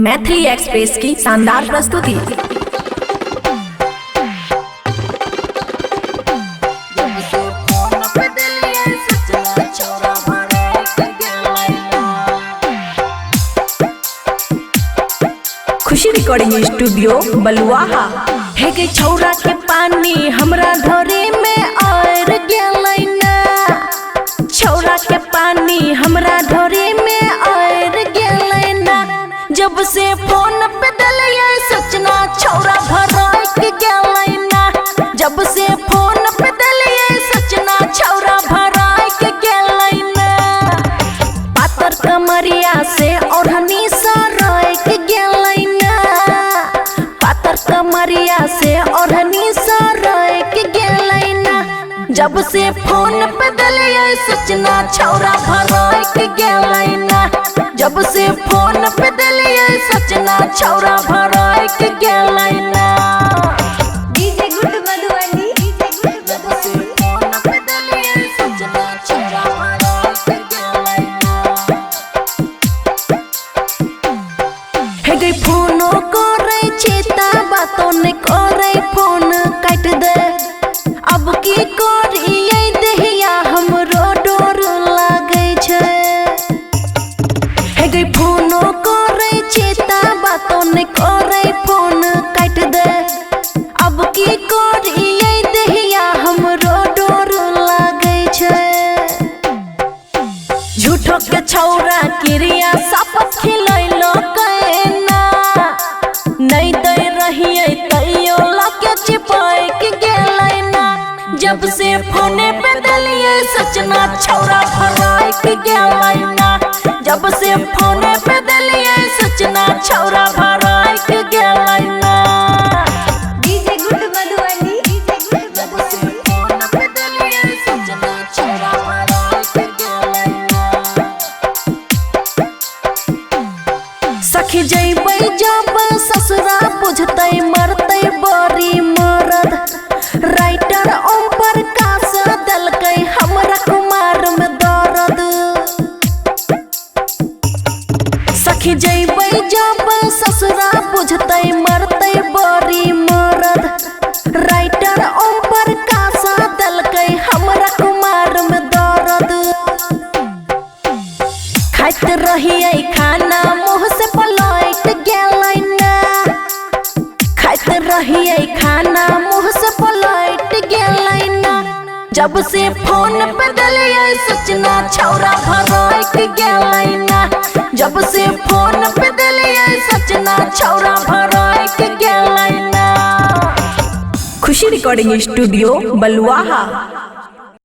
Maithili express की शानदार प्रस्तुति। खुशी रिकॉर्डिंग स्टूडियो बलुआहा। हे गे छौरा के पानी हमरा ढोरी में और गेलै ना, छौरा के पानी हमरा ढोरी में और गेलै ना। जब से फोन पे देलियै सूचना छौरा भरक गेलै ना, जब से फोन पे देलियै सूचना छौरा भरक गेलै ना। पातर कमरिया से ओढ़नी सरक गेलै ना, पातर कमरिया से ओढ़नी सरक गेलै ना। जब से फोन पे देलियै सूचना छौरा भरक गेलै ना, जब से फोन पे देलियै सूचना छौरा भरक गेलै ना। डीजे गुड मधुबनी, जब से फोन पे देलियै सूचना छौरा भरक गेलै ना। हे गई फोनो करै छी ता बातो नै करै, फोन काटि दे। अब की करियै दहिया हमरो डर लागै छै। हे गई फोनो करै छी ता बातो नै करै, फोन काटि दे। अब की करियै दहिया हमरो डर लागै छै। झूठो के छौरा क्रिया शपथ खिलैलो कैना, नै दै रहियै तैयो लके चिपक गेलै ना। जब से फोने पे देलियै सूचना छौरा भरक गेलै ना, जब से फोने पे देलियै सूचना छौरा भरक गेलै ना। डीजे गुड मधुबनी, जब से फोन पे देलियै सूचना छौरा भरक गेलै ना। सखी जैबै जब ससुरा बुझतै मरतै बड़ी मरद, राइटर ओम प्रकाश देलकै हमरा कुमार में दर्द। सखी जैबै जब ससुरा बुझतै मरतै बड़ी मरद, राइटर ओम प्रकाश देलकै हमरा कुमार में दर्द। खाइत रहियै खाना मुँह से पलट गेलै ना, खाइत रहियै खाना मुँह से पलट गेलै ना। जब से फोन पे देलियै सूचना छौरा भरक गेलै ना, जब से फोन पे देलियै सूचना छौरा भरक गेलै ना। खुशी रिकॉर्डिंग स्टूडियो बलुआहा।